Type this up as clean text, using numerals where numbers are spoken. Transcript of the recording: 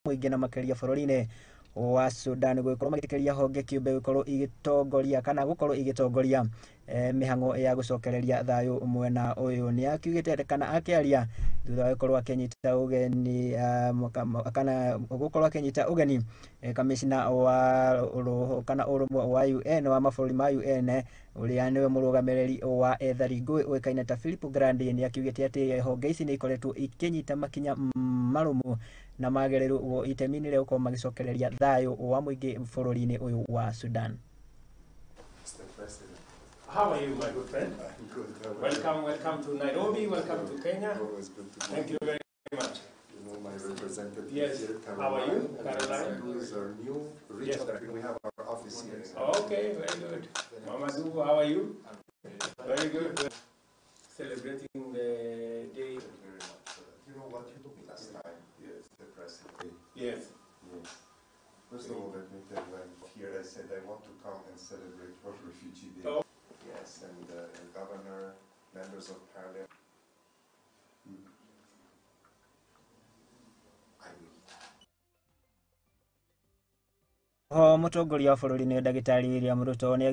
Mũingĩ na makĩria bũrũri-inĩ wa Sudan gũgĩkorwo magĩtĩkĩria honge kĩũmbe gũkorwo igĩtongoria kana gũkorwo igĩtongoria mĩhang'o ya gũcokereria thayũ mwena ũyũ. Nĩ akiugĩte kana akĩaria thutha wa gũkorwo akĩnyita ũgeni kana gũkorwo akĩnyita ũgeni kamishna wa kana ũrũmwe wa UN wa mabũrũri ma UN ũrĩa nĩwe mũrũgamĩrĩri wa ethari ngũĩ ũĩkaine ta Philip Grandi, nĩ akiugĩte atĩ honge ici nĩ ikoretwo ikĩnyita makinya marũmu na magĩrĩru itemi-inĩ rĩa gũkorwo magĩcokereria thayũ wa mũingĩ bũrũri-inĩ ũyũ wa Sudan. Mr. President. How are you, my good friend? I'm good. How are you? Welcome, welcome to Nairobi, welcome to Kenya. Always good to be Thank you very much. You know my representative Yes. here, Caroline. How are you, And Caroline? Who is our new Yes. regional. We have our office here. Okay, very good. Mamadou, how are you? Very good. Celebrating the day. Thank you very much for that. You know what you told me last time? Yes, the president. Yes. Yes. First of all, let me tell you, I'm here. I said I want to come and celebrate World Refugee Day. Oh. Yes, and the governor, members of parliament. I will. Ho mũtongoria wa bũrũri nĩ ndagĩtarĩ William Ruto nĩ